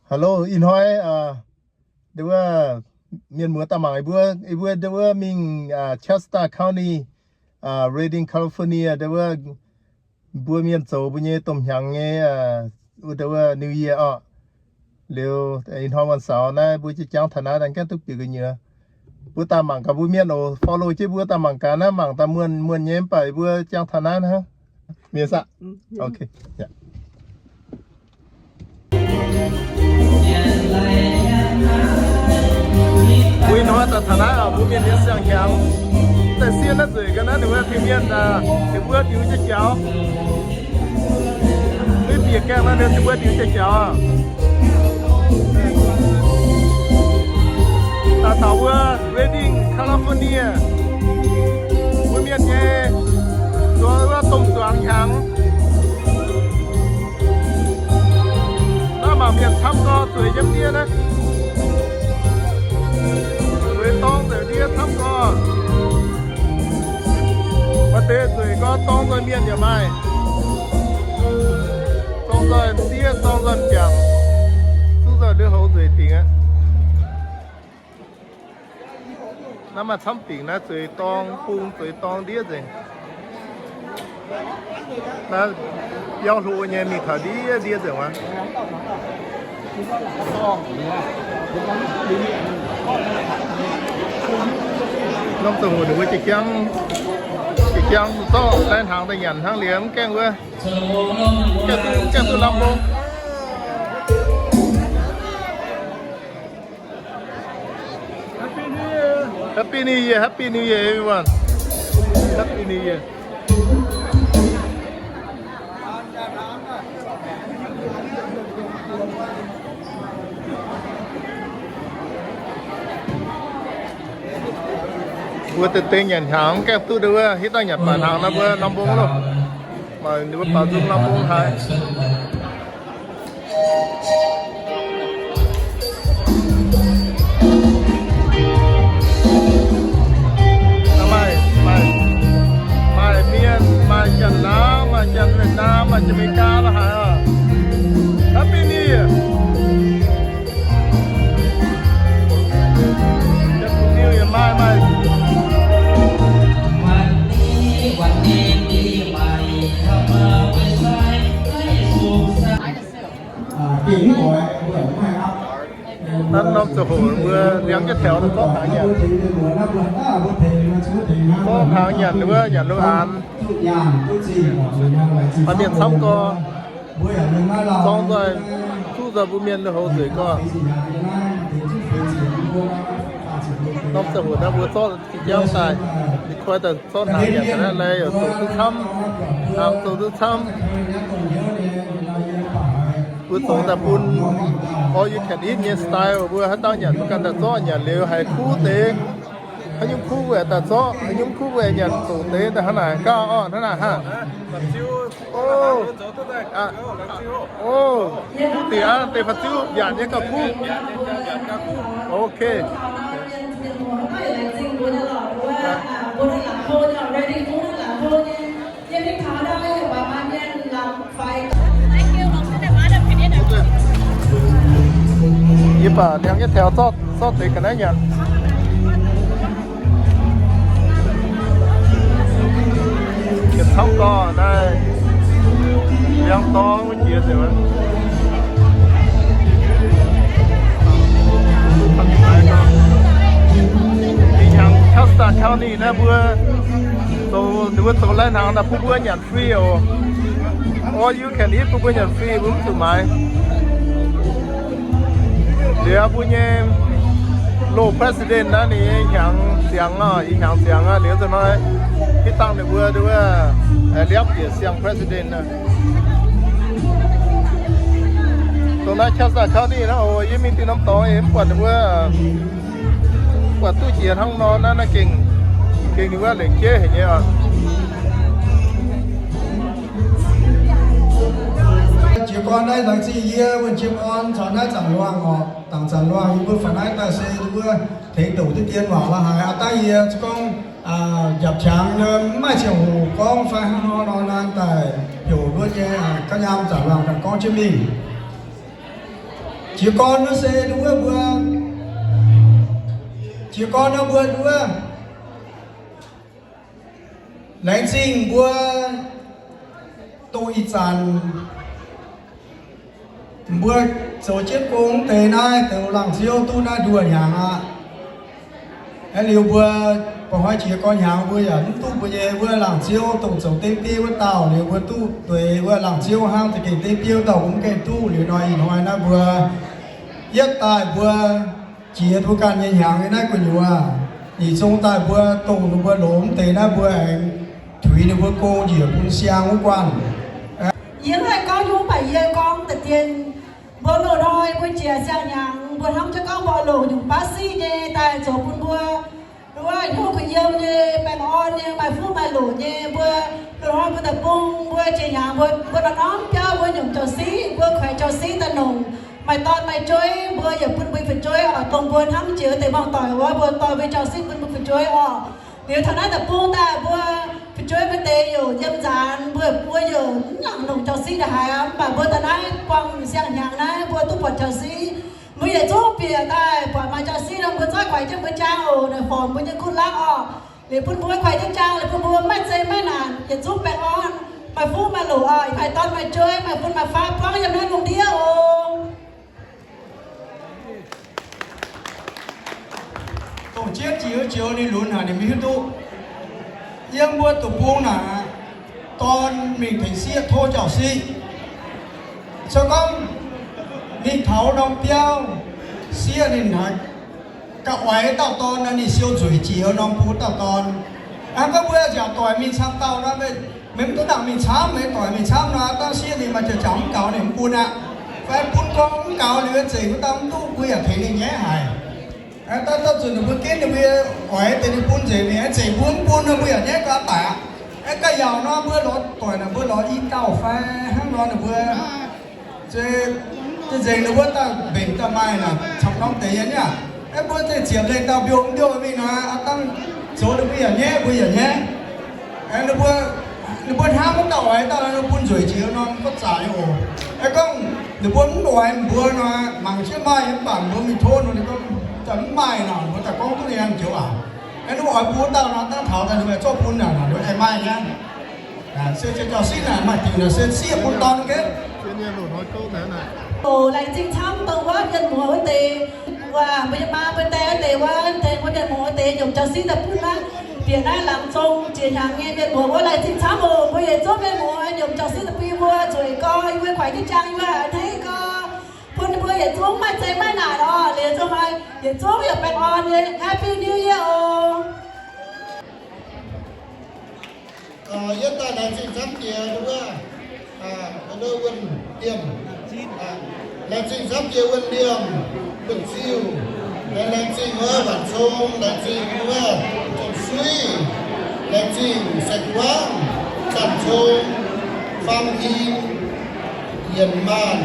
Hello, ih hnoi, aa, ndau wuov mienh muoz daaih mangc yie mbuo, yie mbuo ndau wuov mingh, aa, Shasta County, aa, Redding, California, ndau wuov mbuo mienh zoux mbuo nyei domh hnyangx nyei, aa, ndau wuov New Year orqc. Liuz ih hnoi วันเสาร์ naaiv mbuo jiex jangv taux naaiv daaih gaengh duqv bieqc gu'nyuoz. Mbuo daaih mangc gaax mbuo mienh oc, follow jienv mbuo daaih mangc gaax naaiv, mangc daaih muonh muonh nyei mv baac yie mbuo jangv taux naaiv hnangv. Mienh saah? Ok. Mbuo ih hnoi daaih taux naaiv oc, mbuo mienh nyei siang-hnyangx. Daaih siev naaiv nzueic ga'naaiv ninh mbuo mienh, ninh mbuo diux jienv jaux. Duqv bieqc gaengh naaiv ninh mbuo diux jienv jaux. Daaih taux wuov Redding, California. Mbuo mienh nyei zuangx wuov domh zuangx hnyangx. Naaiv mangc mienh camv gorx zueiz yiem ndiev naaiv. Zueiz dorng nzengc ndiev camv gorx. Maaih deix zueiz gorx dorng nzoih mienh yaac maaih. Dorng nzoih m'sieqv, dorng nzoih m'jangc, zungv nzoih ndiev houx nzueic dingc aqv. Naaiv maaih camv dingc naaiv zueiz dorng bung, zueiz dorng ndiev nzengc. Naaiv biauv hlo nyei mingh taux ndiev ndiev nzengc aqv. Norm ziangh hoc ninh mbuo jiex jangv, jiex jangv zorqv lai-hnaangx daaih nyanc hnangv, liemh gaengh wuov, gaengh duqv, gaengh duqv lamh mbong. Happy New Year, Happy New Year, everyone. Happy New Year. Mbuo deix deix nyanc hnyangx gaengh duqv ndau wuov, hitv dangh nyanc baac hnaangx naaiv mbuo norm mbong loh. Maaih ninh mbuo baaux nzung norm mbong haic. Maaih, maaih, maaih mienh, maaih Janx-Laauv, maaih Janx-Wietc-Naamh, maaih Janx-Meigaa la'haic oc. Happy New Year. Janx-Laauv New Year maaih, maaih. Naaiv norm ziangh hoc mbuo liangx jienv taux daaih zorqv hnaangx nyanc. Zorqv hnaangx nyanc wuov nyanc lo aanx. Maaih mienh camv gorx, zorng nzoih, zuqv nzoih mbuo mienh lui-houx nzueic gorx. Norm ziangh hoc naaiv mbuo zorqv jiex jauv daaih, ninh koi daaih zorqv hnaangx nyanc ga'naaiv lai, yaac zoux duqv camv, hnaangx zoux duqv camv. Mbuo zoux daaih bun all you can eat nyei style, mbuo haaix dauh nyanc mbuo ganh daaih zorqv nyanc liuz haiz kuv deix. Haaix nyungc kuv mbuo daaih zorqv, haaix nyungc kuv mbuo nyanc zoux deix daaih hnangv naaic gauh orqc hnangv naaic hnangv. O, o, kuv deix aqv, deix fa'ziev nyanc nyei gauh kuv. Ok. Yie baac liangx nyei taux zorqv, zorqv deix ga'naaiv nyanc. Yietc camv gorx naaiv, liangx dorng wuov jiex nzengc. Ih hnyangx Shasta County naaiv mbuo zoux, ninh mbuo zoux lai-hnaangx daaih bun mbuo nyanc free oc. All you can eat bun mbuo nyanc free, mbuo mv zuqc maaiz. Liuz mbuo nyei loz president naaiv ninh nyei hnyangx ziangx oc, ih hnyangx ziangx aqv. Liuz nzunc hnoi hitv dangh ninh mbuo, ninh mbuo liapv bieqc siang president. Dongh naaiv Shasta County naaiv oc, yie mingh diuh norm dorngx yie mv buatc ninh mbuo, mv buatc duqv jiex hnangv nor naaiv, naaiv gengh, gengh ninh wuov lengc jeiv haic nyei oc. Jiez gorn naaiv laengz zingh yie wuonh jiem orn caux naaiv Zanc Luangh oc. Dangc Zanc Luangh yie mbuo faaux naaiv daaih se yie mbuo tengx douc diqv dien waac la'haaix aqv. Dangh yie gorngv njapc qangx nyei, mv maaih ziangh hoc gorngv fai hnangv nor nor, naaiv daaih heuc mbuo nyei ga'nyaam Zanc Luangh ganh gorngv jienv mingh. Jiez gorn wuov se nduov mbuo, jiez gorn nor mbuo nduov. Laengz zingh mbuo dongh ih zanc mbuo zoux jienv gong deix naaiv, deix laangz ziouv duqv naaiv nduoh hnyangx aqv. Aeqv, liuz mbuo ba'hnoi jiex gorn hnyangx mbuo yaac mv duqv mbuo nyei wuov laangz ziouv dongh zoux deiv bieiv wuov dauh. Liuz mbuo duqv deix wuov laangz ziouv hnangv, za'gengh deiv bieiv dauh mbuo mv gaengh duqv. Liuz nor ih hnoi naaiv mbuo yietv daaih mbuo jiex mbuo ganh nyei hnyangx nyei naaiv gu'nyuoz, nyic zong daaih mbuo dongh ninh mbuo longx deix naaiv mbuo aengx tuix ninh mbuo gong njiec bun siang wuov guanh. Yie mv haih gorngv nyungc, mv baac yie gorngv deix dien, mbuo loz-hnoi mbuo jiex siang-hnyangx mbuo hnamv jienv gorngv mbuo longc nyungc baav siqv nyei daaih zoux bun mbuo wuov hnyouv kuh yiem nyei, baengh orn nyei, maaih fuqv maaih loc nyei. Mbuo loz-hnoi mbuo deic-bung mbuo jiex hnyangx mbuo, mbuo norm-norm biauv mbuo nyungc jauv-siqv, mbuo kuaix jauv-siqv daaih longc maaih dorn maaih jueiv, mbuo yaac bun mbuo fu'jueiv oc, dongh mbuo hnamv jiex deix muangh doic wuov, mbuo dorh mbuo jauv-siqv bun mbuo fu'jueiv oc. Liuz taux naaiv deic-bung daaih mbuo fu'jueiv mbuo deix youc yiem nzaanx, mbuo, mbuo youc mv nangc longc jauv-siqv ndongc haaix aqv, mv baac mbuo daaih naaiv buangh siang-hnyangx naaiv mbuo duqv buatc jauv-siqv. Mbuo yietc zungv bieqc daaih buatc maaih jauv-siqv nor mbuo zorqv kuaix jienv mbuo jaang oc, naaic forc mbuo nyei gunv laangv oc. Liuz bun mbuo kuaix jienv jaang, liuz bun mbuo maaih zei maaih naanc, yietc zungv baengh orn, maaih fuqv maaih loc oc, maaih dorn maaih jueiv, maaih fun maaih faqv buangv yiem naaiv lungh ndiev oc. Dongh jienv jiex joux ninh lunx haic, ninh maiv hiuv duqv. Yiem mbuo deic-bung naaic, dorn mingh tengx sieqv tov jauv-siqv. Se gorngv mingh taux norm biauv, sieqv ninh haiz gauh oix dauh dorn nor, ninh siou nzueic jiex norm bun dauh dorn. Hnangv gorngv mbuo nziaauc doic mingh camv dauh nor, meih mv duqv nangc mingh camv, meih doic mingh camv nor, dangv sieqv ninh maaih jaax mv gaux ninh mv bun aqv. Fai bun gorngv mv gaux liuz, zeic mbuo dangh mv duqv, mbuo yaac tengx ninh nyaiv haic. Daaih, daaih zunc ninh mbuo ginv ninh mbuo oix deix ninh bun nzengc, ninh zeic mbuo mv bun nor, mbuo yaac nyaiv gaax daic aqv. Aeqv, gaax yaauc nor mbuo lorz doic naaic, mbuo lorz i dauh fai hnangv nor ninh mbuo, se, se nzengc ninh mbuo daaih mbenc daaih maaih naaic camv norm deix nyei aqv. Aeqv, mbuo zeix ziepc lengh dauh mbiouh mv mbiouh mingh nor, aav dangh zoux ninh mbuo yaac nyaiv, mbuo yaac nyaiv. Aeqv, ninh mbuo, ninh mbuo hnamv wuov dauh oix dauh nor, ninh bun nzueic jiex norm gov zaqc nyei oc. Aeqv, gorngv ninh mbuo mv oix mbuo nor, mangc jienv maaih nyei mv baac mbuo mingh tov nor, ninh gorngv mv maaih nor, mbuo daaih gorngv duqv ninh nyei joux aac. Aeqv, ninh mbuo oix bun wuov dauh nor, dangh taux daaih ninh mbuo zorqv bun naaic, ninh mbuo aengx maaih nyei. Se, se jauv-siqv naaic maaih diuc naaic se sieqv bun dorn gengh. Oc, laengz zingh camv dongh wuov mienh muoz wuov deix, waac mbuo nyei maa mbuo die wuov deix, wuov deix mbuo mienh muoz wuov deix nyungc jauv-siqv daaih bun naaiv bieqc naaiv laangz zong jiex hnyangx nyei mienh muoz wuov. Laengz zingh camv oc. Mbuo yietc zungv mienh muoz nyungc jauv-siqv daaih bun mbuo zueiz gorx, yie mbuo kuaix jienv jaang, yie mbuo a'hneiv gorx, bun mbuo yietc zungv maaih zei maaih naanc oc. Liuz zungv maaih yietc zungv yaac baengh orn nyei Happy New Year oc. Yie daaih laengz zingh camv jiex wuov, wuov Wuonh Liemh, laengz zingh camv jiex Wuonh Liemh, Wuonh Siu, laengz zingh wuov Waanc Cong, laengz zingh wuov Zong Suiv, laengz zingh Saeng Guangv, Zanc Cong, Fam Hin, Yienc Maanh,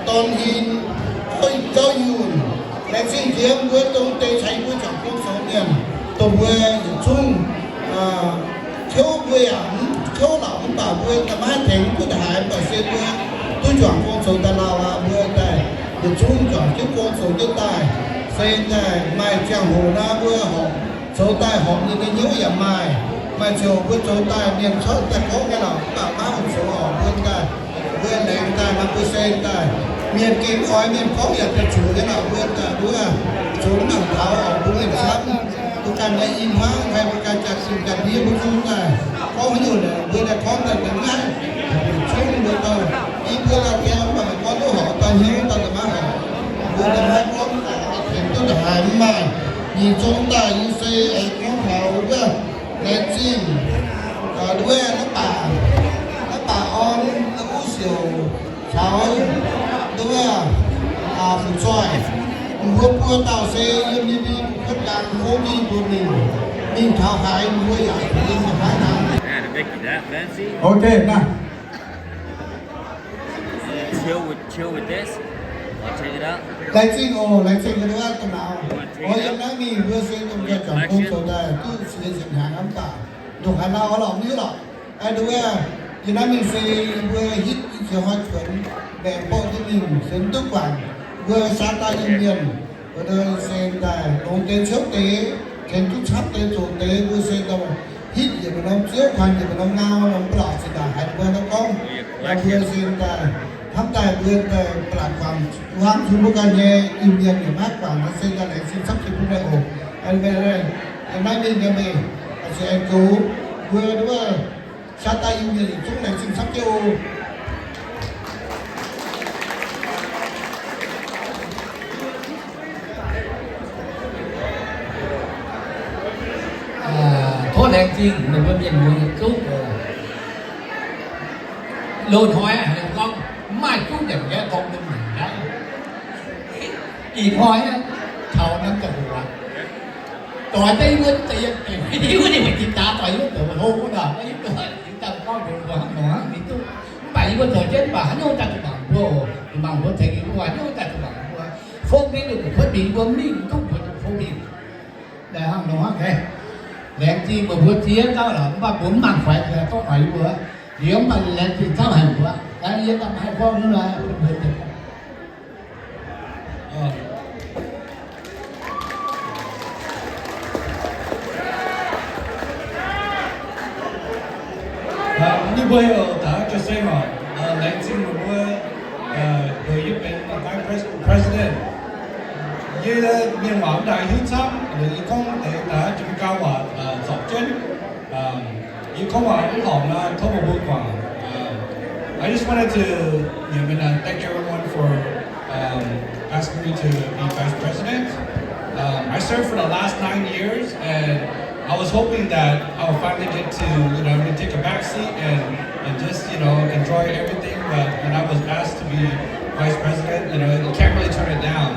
Dorn Hin, Gauv Yunh, laengz zingh jiex mbuo dongh deix caux yie mbuo juangc gong zoux mienh, dongh mbuo yietc zungv kouv mbuo yaac mv kouv lorqc, mv baac mbuo daaih maiv haih tengx mv duqv ndongc haaix, mv baac se mbuo duqv juangc gong zoux daaih lauh aqv, mbuo daaih yietc zungv juangc jienv gong zoux jienv daaih, se daaih maaih ziangh hoc naaiv mbuo horpc zoux daaih horpc ninh nyei hnyouv yaac maaih. Maaih ziouc mbuo zoux daaih mienh cuotv daaih gorngv nyei lorqc, mv baac maiv horpc zoux orqc, mbuo daaih, mbuo laengz daaih maaih mbuo se daaih, mienh gengh mv oix mienh gorngv yaac daaih zuqc nyei lorqc, mbuo daaih mbuo zoux mv nangc taux orqc, mbuo mienh camv, mbuo ganh nyei i hmuangv fai mbuo ganh jaax-zinh ganh ndiev mbuo zungv daaih gorngv haaix nyungc naaic, mbuo daaih gorngv daaih daaih naaiv, zungv mbuo daaih, i mbuo daaih tengx mv baac gorngv duqv horpc daaih hnyouv daaih daaih maiv horpc, mbuo daaih maiv gorngv tengx duqv ndongc haaix mv maaih. Nyic zong daaih yie se aengx gorngv taux wuov laengz zingh, wuov naaiv baac, naaiv baac orn wuov siouc caux wuov, fu'zoih, mbuo buo dauh se yiem ninh mingh cuotv ganh kouv mingh mbuo mingh, mingh taux haaix mbuo yaac mingh haaix hnangv. Ok, naaiv. Laengz zingh oc, laengz zingh wuov dongh naaiv. Oix yiem naaiv mingh mbuo se dongh juangc gong zoux daaih duqv sienx hnyangx mv baac ndongc haaix lauh lorqc, mv hiuv lorqc. Aa, nduov, yie naaiv mingh se yie mbuo hitv i ziex hnoi kuonx, mbaengx borqv jienv mingh se mv duqv guangc. Mbuo saax daaih Iu-Mienh, mbuo se daaih longx deix ciouv deix, tengx duqv camv deix zoqc deix, mbuo se daaih hitv yietc norm ziouv, kuanx yietc norm ngau, norm ba'laqc zinh ndaangc haiz mbuo naaiv gorngv, mbuo se daaih hnamv daaih mbuo daaih ba'laqc guangc, hnamv zuqc mbuo ganh nyei Iu-Mienh yaac maiv guangc, se daaih laengz zingh camv jiex bun meih oc. Naaiv ninh nyei meih, se aengx goux mbuo wuov saax daaih Iu-Mienh yietc zungv laengz zingh camv jiex oc. Tov laengz zingh meih mbuo mienh muoz yietc zungv oc. Loz-hnoi haaix gorngv mv maaih zungv nyanc nqaeqv gorngv mv nyanc nqaeqv. Ih hnoi taux norm ziangh hoc aqv, doix deix yie mbuo deix yiem deix hiuv ninh mbuo jiex jaax doix yie mbuo zoux hlo wuov nor, yie mbuo daaih gorngv nduov nduov hnangv nor hnangv ninh duqv. Mv baac yie mbuo zoux jienv mv baac haaix nyungc daaih zuqc mangc mbuo oc, zuqc mangc mbuo tengx yie mbuo haaix nyungc daaih zuqc mangc mbuo. Fongv mingh ninh mbuo kuotv mingh, yie mbuo mingh duqv mbuo zuqc fongv mingh. Hnangv nor hnangv, laengz zingh mbuo mbuo ziex dauh lorqc, mv baac mbuo mv mangc faix, gorngv faix yie mbuo. Liuz mv baac laengz zingh camv haic mbuo. Yie daaih haih gorngv nor, ninh mbuo heuc daaih Jose oc, laengz zingh meih mbuo heuc yie benx vice pres- president. Yie mienh waac mv daaih hiuv camv, liuz yie gorngv deix daaih jiem gau waac zorpc jienv. Yie gorngv waac mv horpc nor, tov meih mbuo guangc. I just wanted to, you know, thank everyone for um, asking me to be vice president. Um, I served for the last nine years, and I was hoping that I would finally get to, you know, take a back seat and, and just, you know, enjoy everything. But when I was asked to be vice president, you know, you can't really turn it down.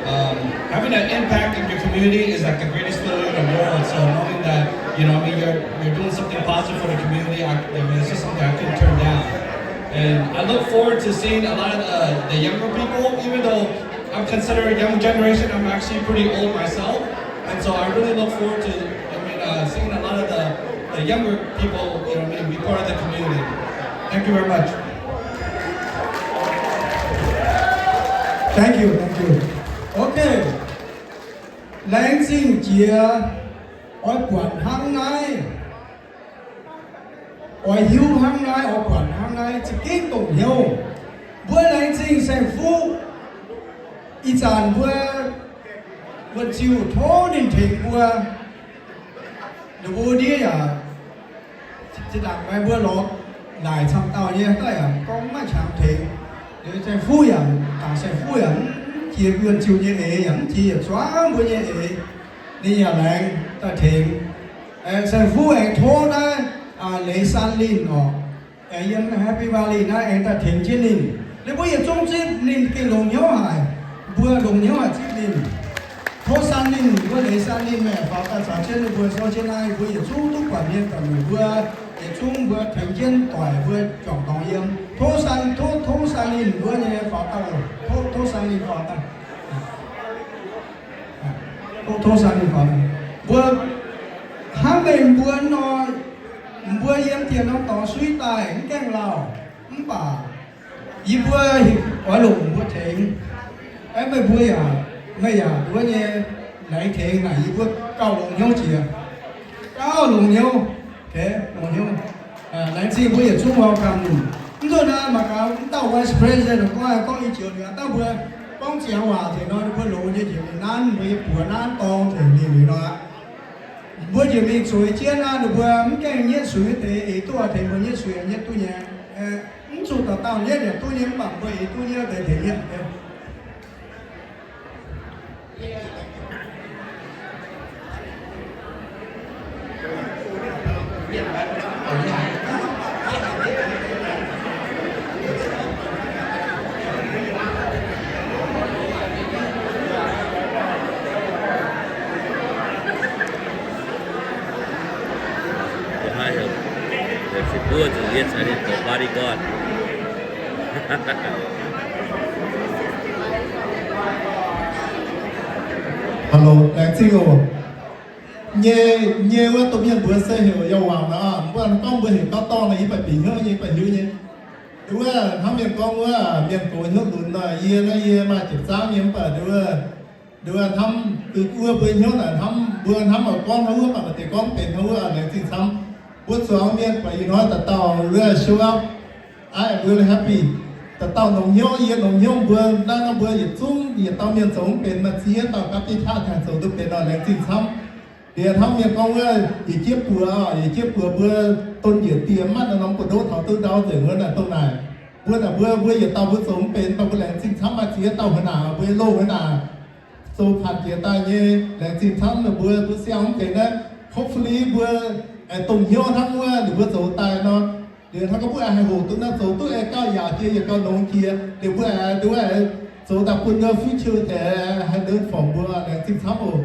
Um, having an impact in your community is like the greatest feeling in the world. So knowing that, you know, I mean, you're you're doing something positive for the community, I, I mean, it's just something I couldn't turn down. And I look forward to seeing a lot of the, the younger people, even though I'm considered a young generation, I'm actually pretty old myself. And so I really look forward to, I mean, uh, seeing a lot of the, the younger people, you know, I mean, be part of the community. Thank you very much. Thank you, thank you. Okay. Laengz zingh jiex, oix buatc hnangv naaiv, oix hiuv hnangv naaiv, oix buatc hnangv naaiv, za'gengh dongh hnyouv. Mbuo laengz zingh saeng-fuqv. Ih zanc mbuo, mbuo ziouc tov ninh tengx mbuo. Ninh mbuo ndiev yaac zinh ndaangc mbuo lorz naaic camv dauh nyei, daaih yaac gorngv maiv qangx tengx. Liuz saeng-fuqv yaac, dangc saeng-fuqv yaac mv jiex mbuo ziouc nyei eix, yaac mv jiex yietc zungv mbuo nyei eix. Ninh yaac laengz daaih tengx. Saeng-fuqv aengx tov naaiv Leiz San Linh oc, yiem Happy Valley naaiv aengx daaih tengx jienv ninh. Liuz mbuo yietc zungv zipv ninh gengh longc hnyouv haic. Mbuo longc hnyouv haic zipv ninh. Tov San Linh, mbuo Leiz San Linh meih faaux daaih caux jienv ninh mbuo sou jienv naaiv, mbuo yietc zungv duqv buatc mienh doic nyungc mbuo, yietc zungv mbuo tengx jienv doic mbuo juangc dorngx yiem. Tov San, tov, tov San Linh mbuo nyei faaux daaih oc. Tov, tov San Linh faaux daaih. Tov, tov San Linh faaux daaih. Mbuo hnangv meih mbuo nor, mbuo yiem dieh norm dorngx suiv daaih mv gaengh lauh, mv baac yie mbuo oix longc mbuo tengx. Aeqv, meih mbuo yaac, meih yaac mbuo nyei laengz tengx naaic yie mbuo gauh longx hnyouv jiex. Gauh longx hnyouv. Longx hnyouv. Laengz zingh mbuo yietc zungv welcome ninh. Mv duqv naaiv mangc gaax, mv dauh vice president gorngv, gorngv i joux liuz, dangh mbuo gorngv ziangx waac tengx nor, ninh mbuo longx nyei njiec mingh nanv, mbuo nyei buoz nanv dorng tengx ninh liuz nor aqv. Mbuo njiec mingh zueiz jienv naaiv, ninh mbuo mv gaengh nyietv suix deix, eix duqv tengx mbuo nyietv suix, nyietv duqv nyei. Mv zuqc dauh dauh nyietv yaac duqv nyei, mv baac mbuo eix duqv nyietv deix tengx nyietv. Heuc se buov zuqc yie caux ninh zoux bodyguard. Hello, laengz zingh oc. Nyei, nyei wuov domh mienh mbuox se heuc Yauh Waangc nor, mv baac gorngv mbuo heuc Gauv Dorngh nor, yie baac bieqc hnyouv nyei, baac hiuv nyei. Nduov wuov hnamv mienh gorngv wuov, mienh gox hnyouv lunx nor, yie naaiv yie maaih ziepc zangv nyei mv baac nduov wuov, nduov wuov hnamv duqv wuov mbuo hnyouv naaic hnamv, mbuo hnamv oix gorngv hnangv wuov, mv baac maaih deix gorngv benx hnangv wuov, laengz zingh camv. Mbuo zuangx mienh baac ih hnoi dauh dauh wuov show up, I am really happy. Dauh dauh longx hnyouv, yie longx hnyouv mbuo naaiv nor, mbuo yietc zungv yietc dauh mienh zoux mv benx, maaih ziex dauh gapv jienv qaqv tengx zoux duqv benx nor, laengz zingh camv. Liuz hnamv mienh gorngv wuov, yietc jieqv buoz oc, yietc jieqv buoz mbuo don njiec dieh maiv norm buoz-ndoqv taux duqv ndau nzengc wuov naaic dongh naaic. Mbuo naaic mbuo, mbuo yietc dauh mbuo zoux mv benx, mv baac mbuo laengz zingh camv, maaih ziex dauh wuov naaic, mbuo loh wuov naaic zoux paanc jiex daaih nyei, laengz zingh camv. Ninh mbuo, mbuo siang mv benx naaiv, hopefully mbuo aengx dongh hnyouv hnangv wuov ninh mbuo zoux daaih nor. Liuz hnangv gorngv mbuo aengx haih hoqc duqv naaiv, zoux duqv aengx gauh yaac jiex, yaac gauh longx jiex. Liuz mbuo aengx nduov aengx zoux daaih bun wuov future tengx haih learn from mbuo, laengz zingh camv oc.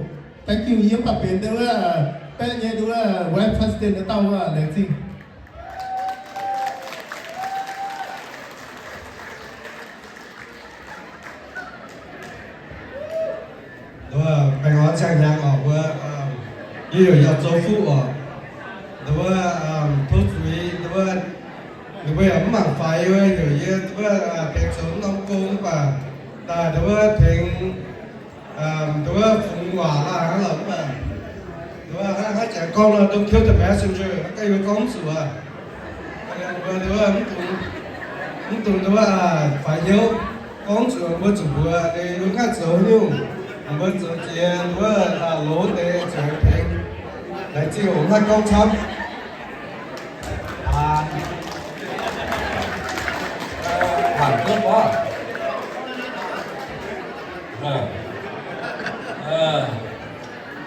Thank you. Yie mv baac benx nduov wuov baeqv nyei nduov wuov vice president wuov dauh wuov, laengz zingh. Nduov, baengh orn ziangh hnyangx oc, mbuo, yie heuc Yauh Zoux Fuqv oc. Nduov, tov zuiz, nduov, ninh mbuo yaac mv mangc faix wuov, heuc yie nduov, tengx zoux norm gong mv baac daaih nduov tengx, nduov fungx waac laanh hnangv lorqc mv baac, nduov hnangv jangx gorngv nor, don't kill the messenger, naaiv ganh yie gorngv mv zuqc aqv. Nduov, mv dungx nduov faix hnyouv, gorngv zuqc mbuo zuqc mbuox ninh mbuo ganh zoux nyungc, mbuo zoux jiex nduov loz deix zuqc tengx. Laengz zingh oc, maiv gorngv camv.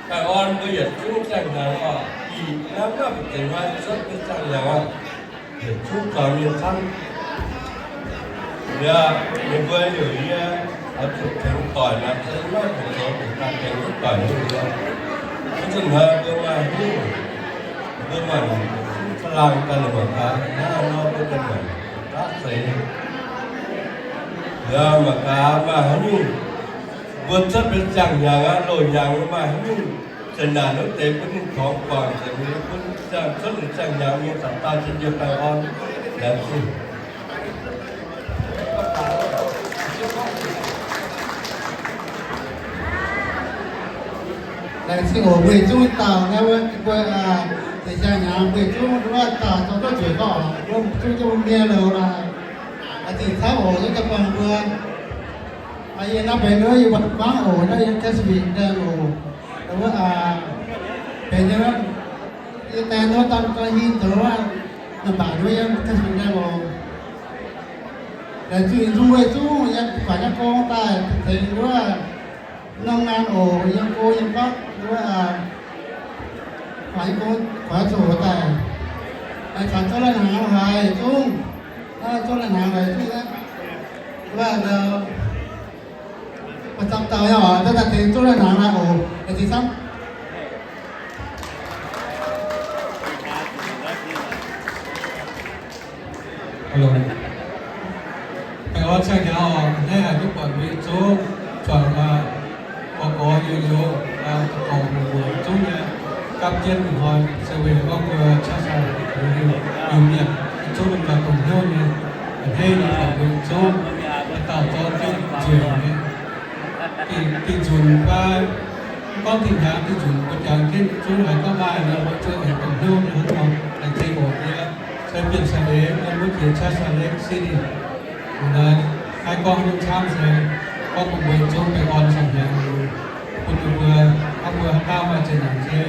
Baengh orn mbuo yietc zungv ziangh hnyangx oc. Ih hnamv maiv baac zengc hnoi cuotv mbuo ziangh hnyangx oc. Yietc zungv zuangx mienh camv. Yaac ninh mbuo heuc yie oix zuqc tengx doic naaic, se maiv zuqc zoux, zuqc daaih tengx duqv doic nyei. Mv zungh hnoi mbuo maaih hnyouv, mbuo maaih zungv za'laangh daaih longc mangc gaax, hnangv nor mbuo daaih mangc gaax seix. Yaac mangc gaax maaih haaix nyungc, mbuo cuotv mbuo ziangh hnyangx aqv, loz-hnyangx maaih haaix nyungc zanc naanc wuov deix bun ninh torngx guangc, zanc mingh bun ziangh cuotv ninh ziangh hnyangx nyei zanc daaih zinh njiec baengh orn. Laengz zingh. Laengz zingh oc, mbuo yietc zungv dauh naaiv wuov, mbuo ziangh hnyangx mbuo yietc zungv wuov dauh zoux duqv zueiz gorngv oc, mbuo zungv jienv mbuo mienh loz laaix. Laengz zingh camv oc, zungv daaih buangh mbuo. Yie naaiv benx wuov yie buatc mangv oc, naaiv yiem Catchment Dam oc. Wuov benx nyei, yie daaih nduov daan hin zoux wuov, naaiv baac nduov yiem Catchment Dam oc. Laengz zingh nzung weic zungv yiem guaix nyei gong daaih tengx wuov norm naanh oc, yiem go yiem fatv wuov, guaix nyei gong guaix zoqc daaih. Laengz zingh zouv lai-hnaangx haic zungv, zouv lai-hnaangx haic zungv aqv. Wuov, camv dauh nyei oc, daaih tengx zouv lai-hnaangx haic oc, laengz zingh camv. Baengh orn ziangh hnyangx oc, a'hneiv haic duqv buatc mbuo yietc zungv zuangx gorx-gorx youz-youz, gorngv mbuox zungv nyei, gapv jienv hnoi se weic gorngv mbuo qaqv sai, Iu-Mienh yietc zungv mingh gauh dongh hnyouv nyei. A'hneiv nyei buatc mbuo yietc zungv, haaix dauh zorqv jienv nzueic nyei, dingh nzunc fai gorngv dingh hnyangx dingh nzunc mbuo jangx jienv yietc zungv haiz gorngv maaih nor, mbuo zuqc aengx dongh hnyouv nyei hnangv nor. Laengz zingh oc. Yie se Bienh Sa'eix, yiem wuov jiex Salt Lake City. Naaiv gorngv nyungc camv se gorngv bun mbuo yietc zungv baengh orn ziangh hnyangx, bun ninh mbuo, hnangv mbuo haaix dauh maaih zeqc naanc se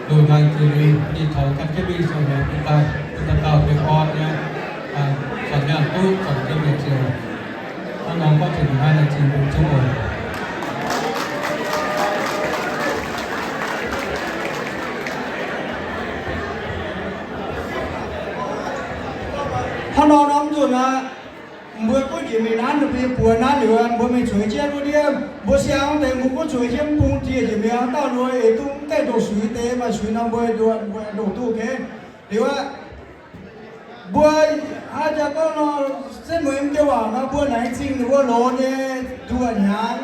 loz-hnoi jiex liuz, ninh taux gan jienv mingh ziangh hnyangx bun daaih, bun dauh dauh baengh orn nyei, zornc nyaanh duqv, zornc jienv mienh ziouc. Hnangv nor gorngv taux naaiv, laengz zingh mbuo yietc zungv oc. Hnangv nor norm nzunc aqv, mbuo gunv njiec mingh naaiv, ninh mbuo nyei buoz naaiv liuz, mbuo mingh cueix jienv wuov ndiev, mbuo siang deix mbuo gunv cueix jienv bung dieh njiec mingh, haaix dauh nduov eix duqv mv gaengh ndoqc suix deix maaih suix nor, mbuo ndoqc duqv, ok. Liuz aqv, mbuo haaix jaax gorngv nor, setv mueiz m'diuh waac nor, mbuo laengz zingh ninh mbuo loz nyei nduqc hnyangx.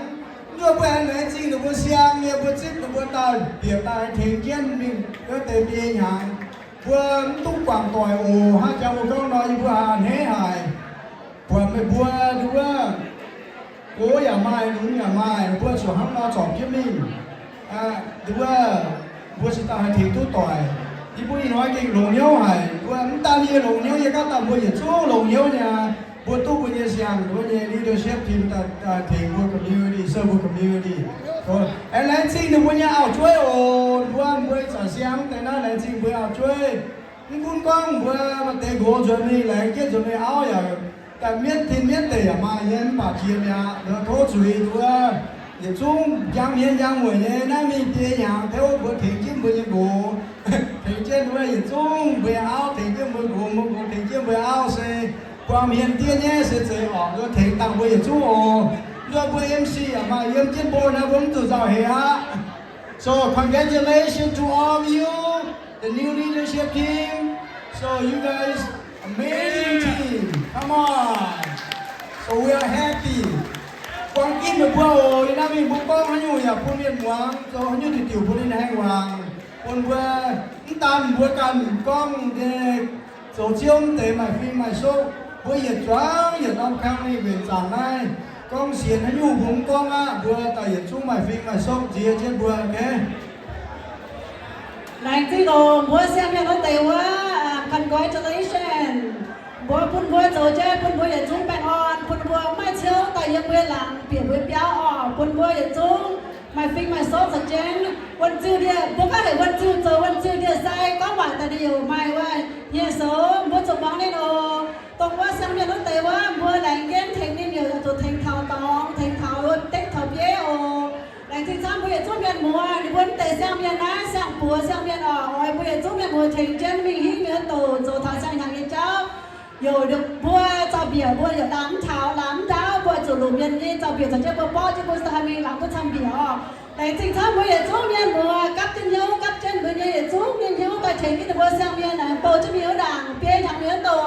Mv nzunc mbuo aengx laengz zingh ninh mbuo siang nyei, mbuo zipv ninh mbuo daaih bieqc daaih tengx jienv mingh wuov deix biei hnyangx. Mbuo mv duqv guangc doic oc. Haaix jaax mbuo gorngv nor, yie mbuo a'hneiv haic. Buatc meih mbuo nduov, gox yaac maaih, lunx yaac maaih, mbuo zuqc hnangv nor zorpc jienv mingh. Nduov, mbuo cingx daaih haih tengx duqv doic. Yie mbuo ih hnoi gengh longx hnyouv haic. Mbuo mv daan yie longx hnyouv, yie gorngv daaih mbuo yietc zungv longx hnyouv nyei. Mbuo duqv mbuo nyei siang-nduov nyei leadership team daaih tengx mbuo community, serve mbuo community. Aengx laengz zingh ninh mbuo nyei auv-jueiv oc. Mbuo, mbuo ih zanc siang deix naaiv laengz zingh mbuo auv-jueiv. Mv gunv gorngv mbuo maaih deix nqox nzuonx mingh, laengz jienv nzuonx mingh, auv yaac daaih mienv tin mienv deic yaac maaih nyei, mv baac jiex mi'aqv. Tov zuiz nduov, yietc zungv njang hmien njang mueic nyei naaiv mingh biei hnyangx, tov mbuo tengx jienv mbuo nyei nqox, tengx jienv mbuo yietc zungv mbuo nyei auv, tengx jienv mbuo nqox, mbuo nqox tengx jienv mbuo auv se buang hmien diev nyei se zeiz oc. Nduov, tengx dangh mbuo yietc zungv oc. Nduov, mbuo M C yaac maaih yiem jienv mbuo naaiv, mbuo mv zuqc nzauh heix aqv. So congratulations to all of you, the new leadership team. So you guys, amazing team. Come on. So we are happy. Buang ginv meih mbuo oc. Yie naaiv mingh mbuo gorngv haaix nyungc yaac bun mienh muangx, zoux haaix nyungc diuc diuc bun ninh haengh wangc, bun mbuo mv daan mbuo ganh gorngv nyei, zoux Ziouv mv deix maaih fing maaih soqv. Mbuo yietc zuangx yietc norm kang mingh mbenc zaangc naaiv, gorngv sienx haaix nyungc mbuo mv gorngv aqv, mbuo daaih yietc zungv maaih fing maaih soqv nziex jienv mbuo, okay? Laengz zingh oc, mbuo siang mienh wuov deix wuov, congratulations. Mbuo bun mbuo zoux jienv, bun mbuo yietc zungv baengh orn, bun mbuo mv maaih ciouv daaih yiem mbuo laangz bieqc mbuo biauv oc, bun mbuo yietc zungv maaih fing maaih soqv caux jienv. Wuonh ziuh ndie, mbuo gorngv heuc wuonh ziuh zoux wuonh ziuh ndie-sai, gorngv waac daaih ninh yaac maaih wuov hnyiex soux, mbuo zuqc muangx ninh oc. Dongh wuov siang mienh wuov deix wuov, mbuo laengz jienv tengx ninh yaac zuqc tengx taux dorngx, tengx taux dengv taux bieiv oc. Laengz zingh camv mbuo yietc zungv mienh muoz, ninh mbuo mv deix siang mienh naaiv siang-buoz siang mienh oc, oix mbuo yietc zungv mienh muoz tengx jienv mingh hingv mienh doc zoux taux siang-hnyangx nyei jauv. Yoc mbuo zaux-mbiec mbuo yaac laanh mv taux, laanh mv ndaauv, mbuo zuqc longc mienh nyei zaux-mbiec caux jienv mbuo borqv jienv mbuo se haih mingh laangz duqv camv-mbiec oc. Laengz zingh camv mbuo yietc zungv mienh muoz gapv jienv hnyouv, gapv jienv mbuo nyei yietc zungv mienh hnyouv daaih tengx jienv ninh mbuo siang mienh aengx bou jienv mingh wuov ndaangc biei hnyangx mingh wuov doc.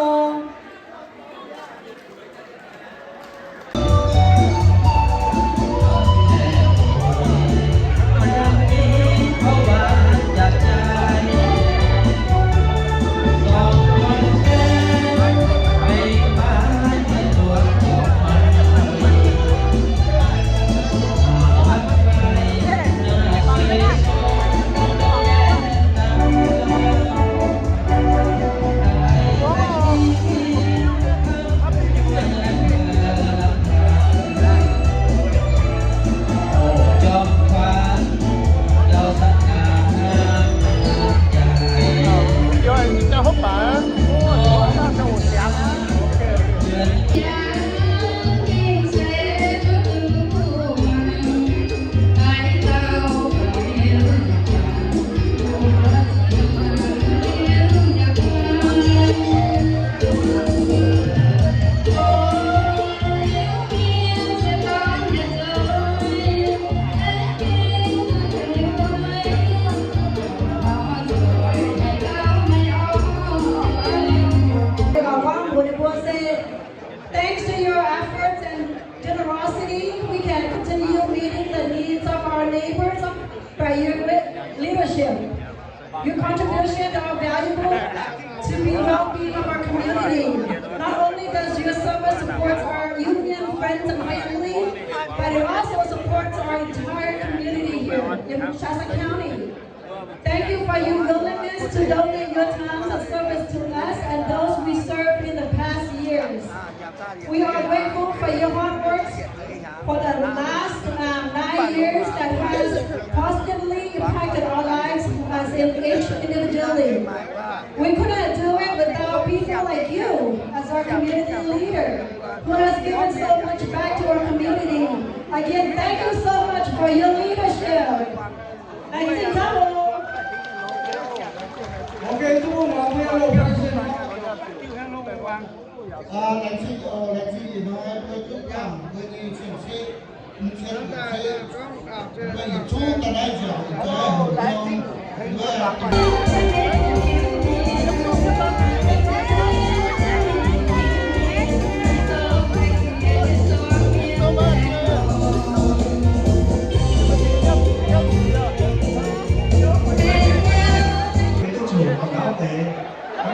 Thanks to your efforts and generosity, we can continue meeting the needs of our neighbors by your leadership. Your contributions are valuable to the well-being of our community. Not only does your service support our union, friends, and family, but it also supports our entire community here in Shasta County. Thank you for your willingness to donate your time and service to us and those we served in the past years. We are grateful for your hard work for the last, um, nine years that has positively impacted our lives as in each individually. We could not do it without people like you as our community leader, who has given so much back to our community. Again, thank you so much for your leadership. Laengz zingh camv oc. Ok, 祝我们不要落单，谢谢。 Laengz zingh oc, laengz zingh ih hnoi mbuo duqv nangh mbuo nyei cien-ceqv, mbuo cien-ceqv, mbuo yietc zungv daaih naaiv nziaauc zoux houc norm.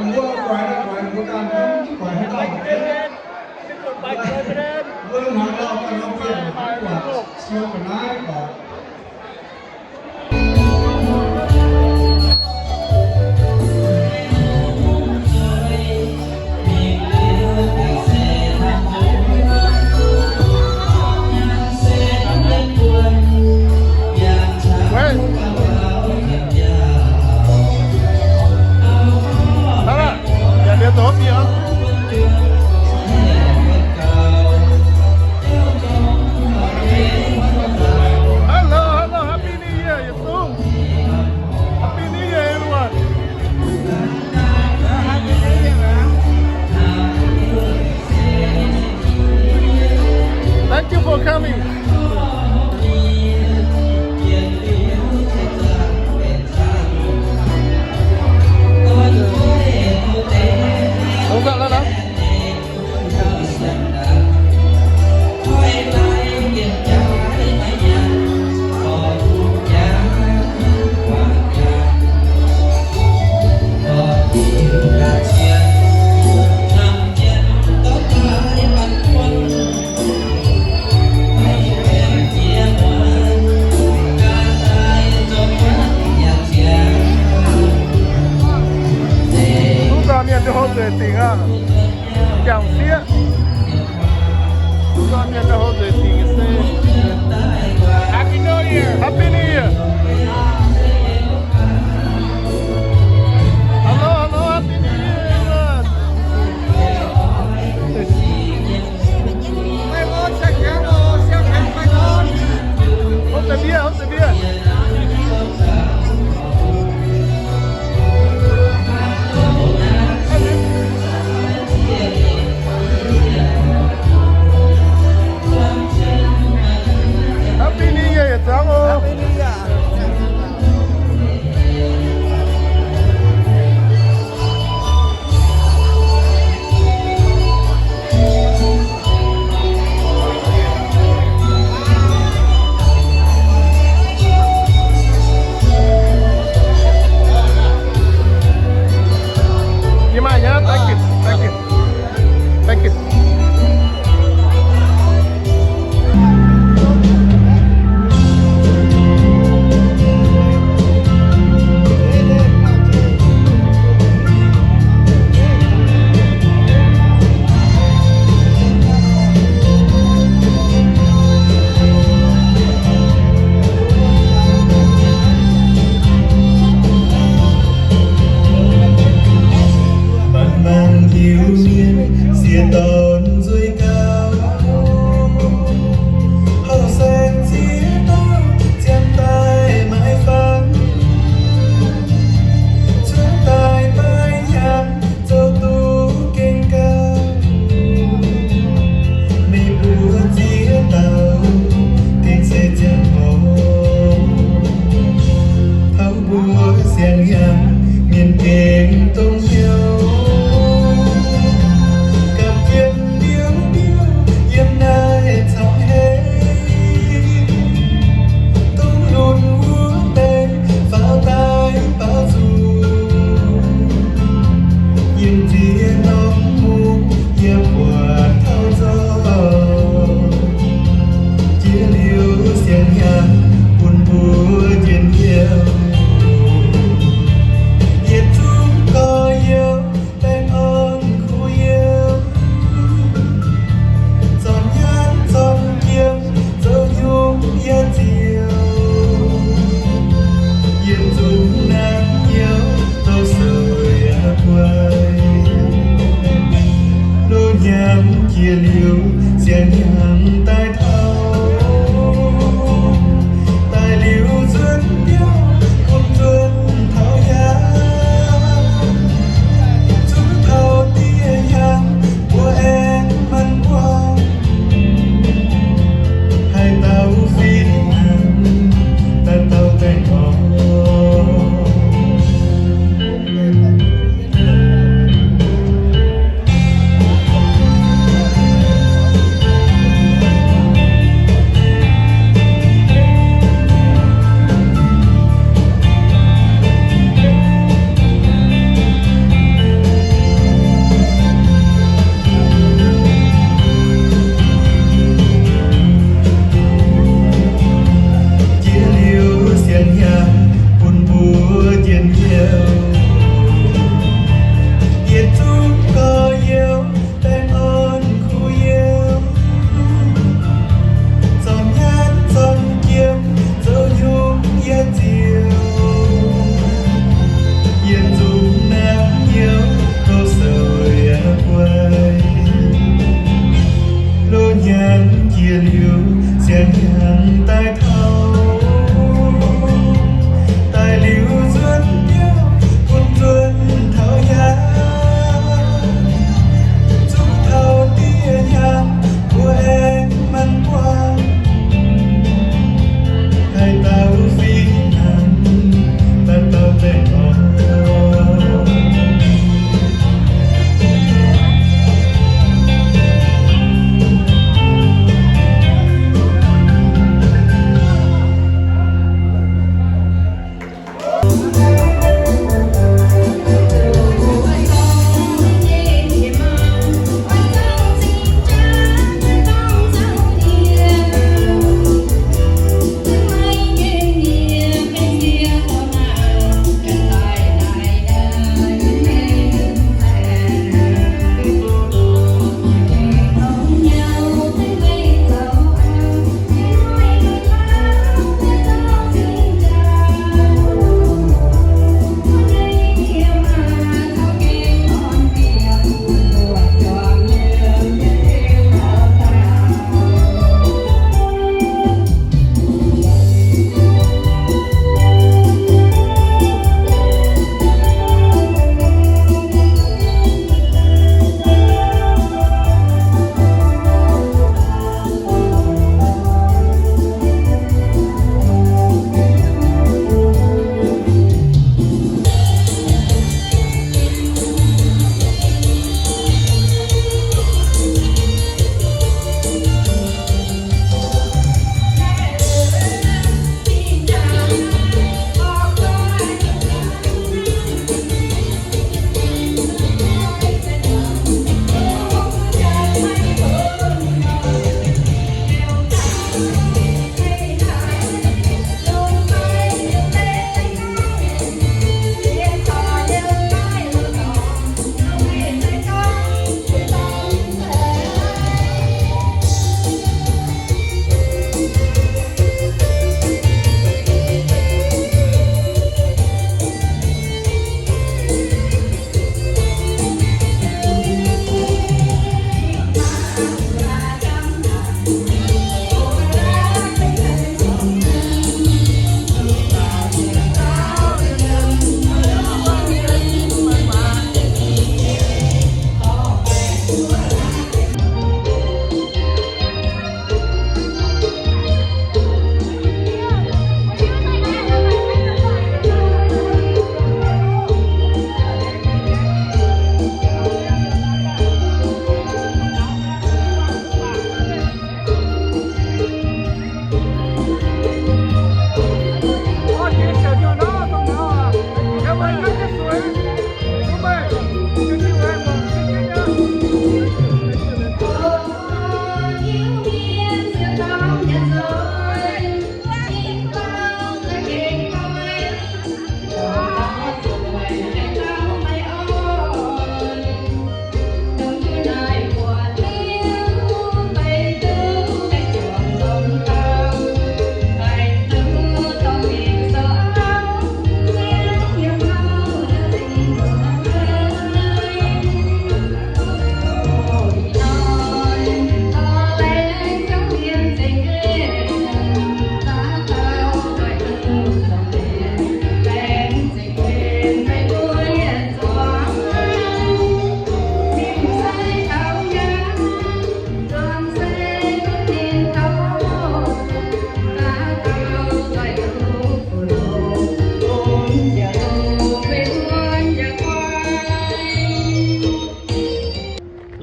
Mbuo guaix naaiv guaix, mbuo ganh mv guaix haaix dauh. Hello, hello, Happy New Year, Yietc Zungv. Happy New Year, everyone. Thank you for coming. Mbuo gorngv mienh ndau hov nzueic dingc aqv. Jangx sieqv. Mbuo gorngv mienh ndau hov nzueic dingc se. Happy New Year. Happy New Year. Hello, hello, Happy New Year, everyone. Hold the beer, hold the beer. Happy New Year, Yietc Zungv oc. Yie maaih nyei, thank you, thank you, thank you. Mangc mangc Iu-Mienh, sieqv dorn nzuih gauh. Houh saeng ziex dauh ziangh daaih maiv fangx, cuotv daaih maiv nyanc, zoux duqv gengh gauh. Meih mbuo ziex dauh gengh se ziangh hoc, taux mbuo siang-hnyangx mienh gengh dongh hnyouv, gapv jienv mbiouv mbiouv yiem naaiv camv hei. Dongh lunx wuov deix faaux daaih baaux nzung, yiem ziex norm mungv yaac buatc taux nzorng. Jiex liuz siang-hnyangx bun mbuo njien-youh, yietc zungv gorx-youz baengh orn kuv youh, zornc nyaanh zornc jiem, zoux nyungc yaac ziouc, yietc zungv naaiv youh dorh suix guai. Loz-hnyangx jiex liuz, siang-hnyangx daaih taux, daaih liuz nzuonx mbiouh, Daaih taux, daaih liuz nzuonx biauv, bun nzuonx taux nyaah, zungv taux dieh nyaanh, mbuo aengx manc buangh. Haih dau fih hnangv, daaih dau deix oc.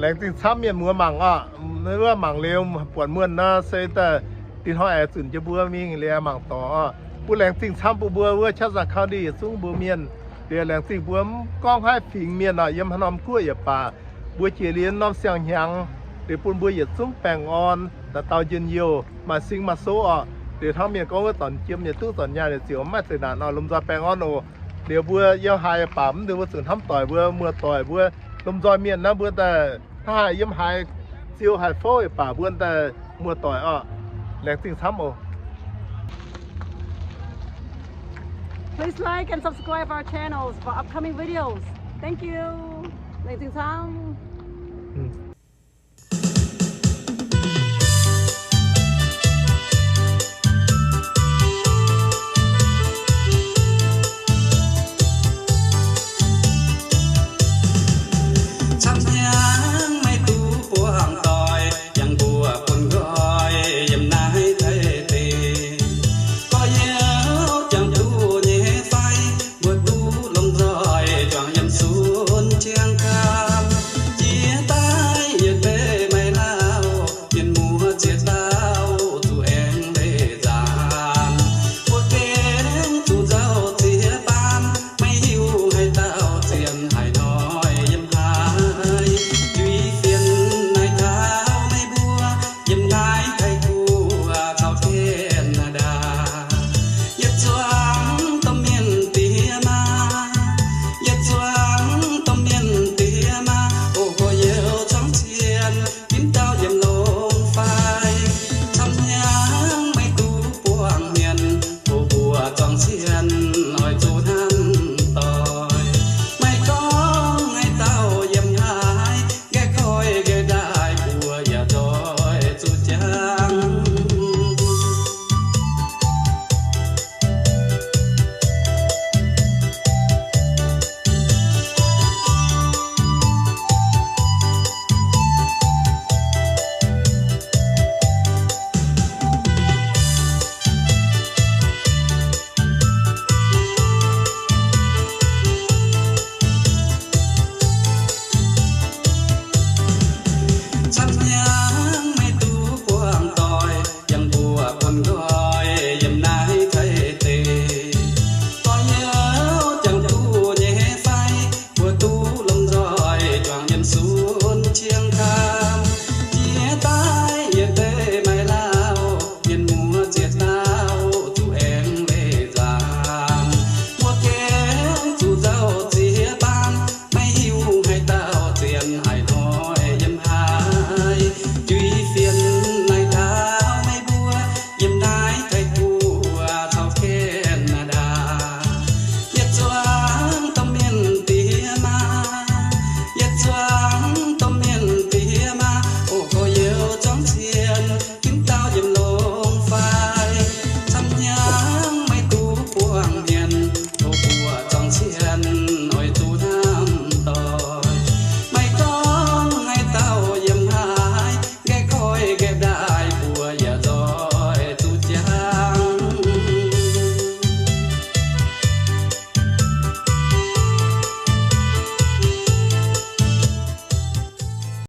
Laengz zingh camv mienh muoz mangc oc. Wuov mangc liuz buatc muonh nor se daaih dinh hnoi aengx zunc jienv mbuo mingh liuz mangc dorc oc. Mbuo laengz zingh camv bun mbuo wuov Changsha County yietc zungv mbuo mienh. Liuz laengz zingh mbuo mv gorngv haaix fingx mienh oc, yiem haaix norm guoqv yaac baac, mbuo jiex liuz norm siang-hnyangx, liuz bun mbuo yietc zungv baengh orn, daaih dau njien-youh, maaih sing maaih so oc. Liuz hnangv mienh gorngv wuov, zornc jiem yietc duqv zornc nyaanh yietc ziouc mv maaih zeqc naanc oc. Lomh nzoih baengh orn oc. Liuz mbuo yiem haaix yaac baac, mv deix mbuo zuqc hnamv doic mbuo muoz-doic mbuo, lomh nzoih mienh naaiv mbuo daaih hnangv haaix yiem haaix, ziou haaix fouv yaac baac mbuo daaih muoz-doic oc. Laengz zingh camv oc. Please like and subscribe our channels for upcoming videos. Thank you. Laengz zingh camv.